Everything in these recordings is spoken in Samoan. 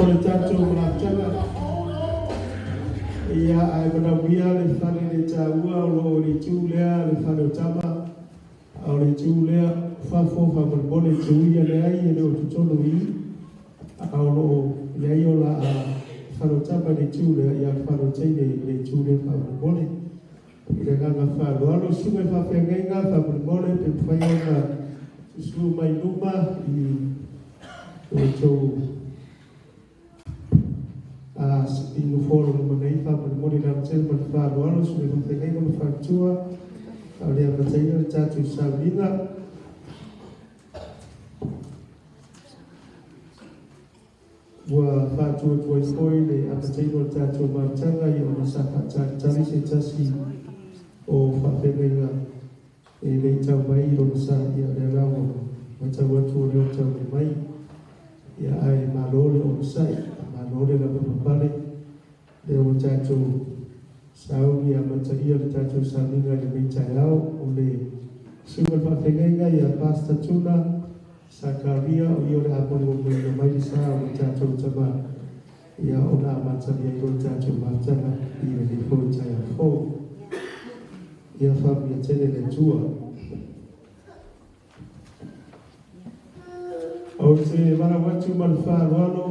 O le tatou mafutaga ia ae manaomia le fale le taua o loo i le itu lea le fale o tama a o le itu lea fafo faamolemole e te ui ane ai e le o totonu i i a o loo i ai o la fale o tama i le itu lea ia le fale o teine i le itu lea faamolemole i le agaga faaaloalo susuga i faafeagaiga faamolemole pe mafai ona susu mai luma i outou i nofoa o luma nei faamolemole i le alatele ma le faaaloalo susuga i faafeagaiga ma faletua a o le amataina le tatou sauniga. Ua faatuatuai foi le amataina o le tatou mafutaga ia ona sa faatalitali se tasi o faafeagaiga e le i tau mai i lona sa ia lea la ua matau atu o lea ua tau mai ia ae malo le onosai malo le lavapapale lea ua tatou sauni amatalia le tatou sauniga i lenei taeao o le susuga i le faafeagaiga ia Pastor Tuna Sakaria o ia o le a molimoliina mai le sa o le tatou tama ia ona amatalia ai loa le tatou mafutaga i lenei foi taeao fou. Ia faamanuia tele le Atua. Ou te valaau atu ma le faaaloalo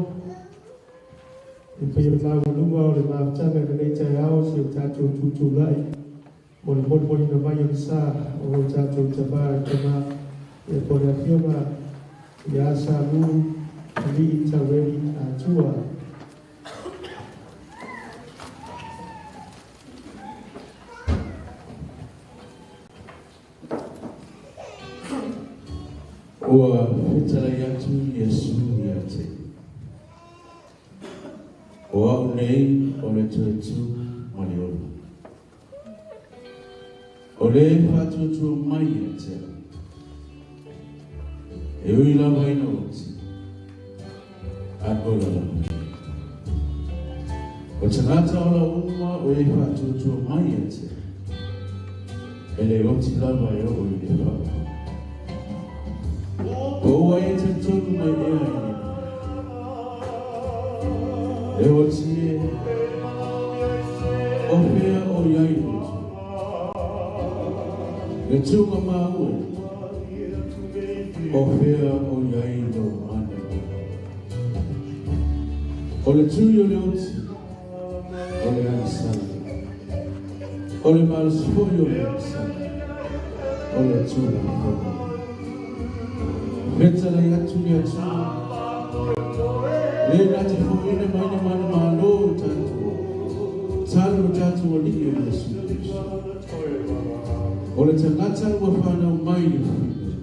i paia le maualuga o le mafutaga i lenei taeao si o tatou tutulai mo le molimolina mai o le sa o lo tatou tama tama ia po le afioga ia Salu Alii Taueli Atua. Ua fetalai atu Iesu ia te o au nei o le toe tu ma le ola. O le faatuatua mai ia te au. E ui lava ina oti, ae ola lava. O tagata ola uma o e faatuatua mai ia te au. E le oti lava e oo i le faavavau. O ua e talitonu mai ea i lenei. E oti e, o fea o i ai le Atua. Le tūnga maua, o fea o i ai lou mana. O le tui o le oti, o le agasala. O le malosi foi o le agasala, o le Tulafono. Fetalai atu le Atua, le na te foaiina mai le manumalo o tatou, talu lo tatou Alii o Iesu Keriso. O le tagata ua whanau mai le fafine,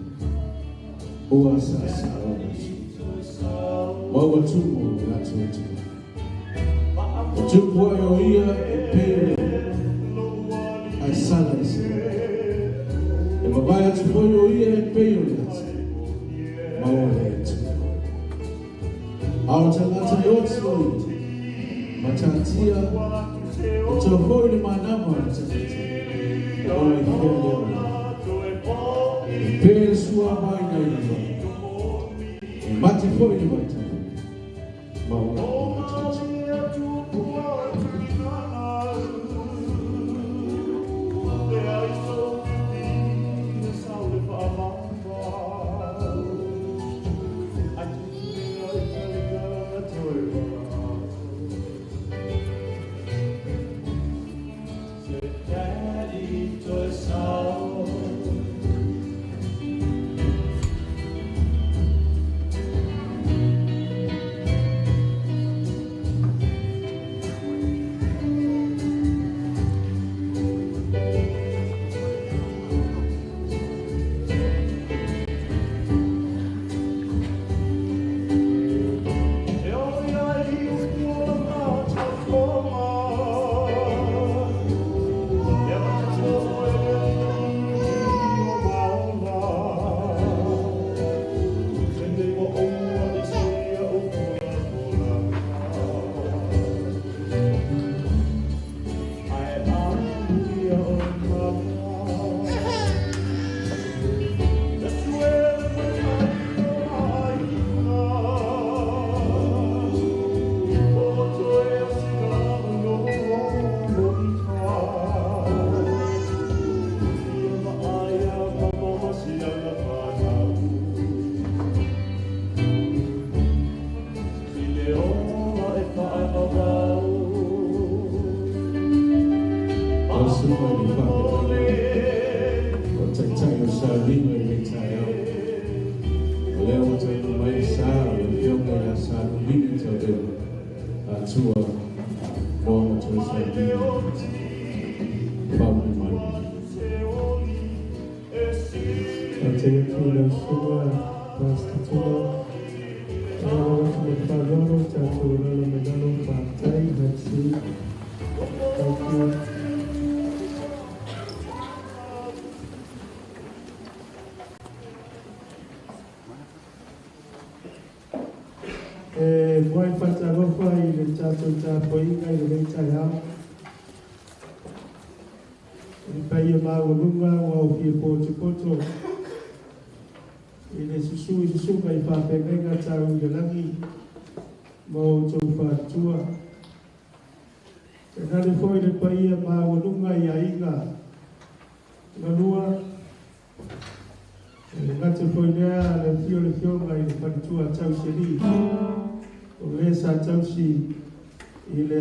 ua saasaa o le Atua. Ma ua tumu le latou Atua. O tupu ai o ia e pei o le ae sala i se E mavae atu foi o ia e pei o le ata, ma o le Atua. A o tagata e oti o ia, matatia, e toa foi le manama o le tagata, ona i fea lea o ia. E pe le sua mai na i le e mate foi le vaitafe, ma o le matatia. Avega Atua Moana Toesaini Whamui mai. Faafetai atu i lau susuga Pastor Tuna. E alo atu ma le faaaloalo tatou alaala mai lalo. Faafetai. Have a seat. Thank you. E muai faatalofa i le tatou tapuaiga i lenei taeao. I le paia maualuga ua aufia potopoto i le susu i susuga i faafeagaiga tau i le lagi ma outou faletua. Tainane foi le paia maualuga i aiga galua. E le gata foi lea le afio o le afioga i le faletua tausialii o le sa tausi i le